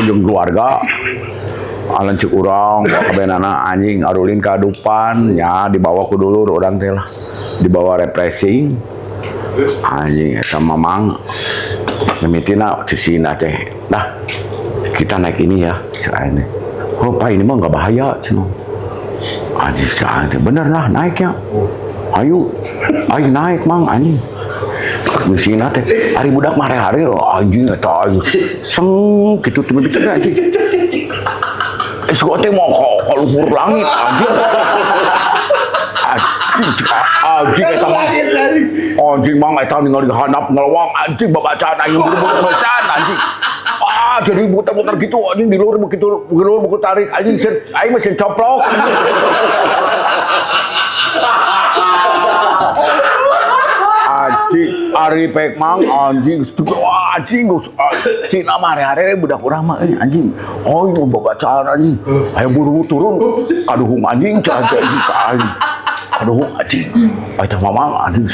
Jeung keluarga. Alan cek urang, kabenana anjing arulin kadupan, nya dibawa ku dulur urang teh lah. Dibawa refreshing. Terus? Anjing eta mamang mimitina cisina teh. Nah, kita naik ini ya, cek aing teh. Oh, Pak, ini mah nggak bahaya, cenah. Anjing cek aing teh, bener lah naiknya. Ayo, ayo naik mang anjing. Misina teh, ari budak mah hari anjing eta aing seng kitu teh mimiti anjing. Suka teh mau ke luhur langit anjing. Anjing anjing eta mah. Anjing mang eta ningali handap ngelewang anjing babacaan aing buru-buru ngeusan anjing. Ah, jadi muter-muter gitu anjing di luhur begitu di luhur begitu tarik anjing sieun aing mah sieun coplok. Anjing ari pek mang anjing wah anjing geus sina mah hare-hare budak urang mah euy anjing. Oh, ieu babacaan anjing. Aya buru turun kaduhung anjing cah anjing ka aing. Kaduhung anjing. Eta mamang anjing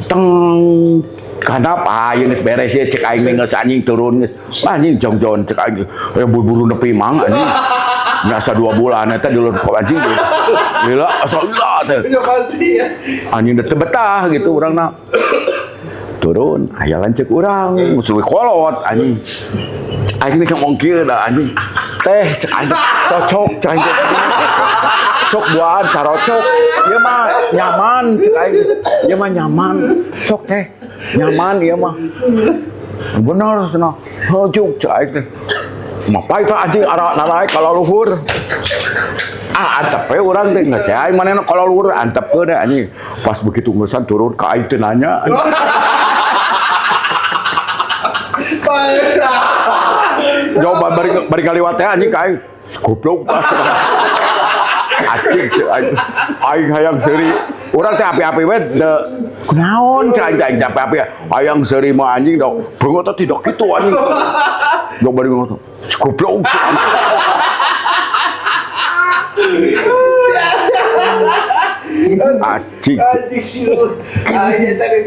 teng kanap ah ieu geus beres ye cek aing geus anjing turun geus. Anjing jongjon cek aing aya buru-buru nepi mang anjing. Ngerasa 2 bulan eta di luar anjing. Lila asa lila teh. Ya pasti ya. Anjing teu betah gitu urangna. Turun, aya lanceuk urang, geus leuwih kolot anjing. Aing teh ngomong kieu da anjing. Teh cek aing cocok cek aing teh. Sok duaan carocok. Ieu mah nyaman cek aing. Ieu mah nyaman. Sok teh nyaman ieu mah. Bener cenah. Heujuk cek aing teh. Mapai teh anjing ara naraek ka luhur. Ah, antep we urang teh geus aing manehna ka luhur antepkeun we anjing. Pas begitu ngeusan turun ka aing teh nanya. Coba bari kaliwat teh anjing ka aing. Goblok. Anjing teh aing. Aing hayang seuri. Urang teh api-api we de kunaon cai aing teh api-api hayang seuri mah anjing dok. Beungeut teh tidak kitu anjing. Dok bari ngono. Goblok. Anjing. Anjing sih lu. Ayo cari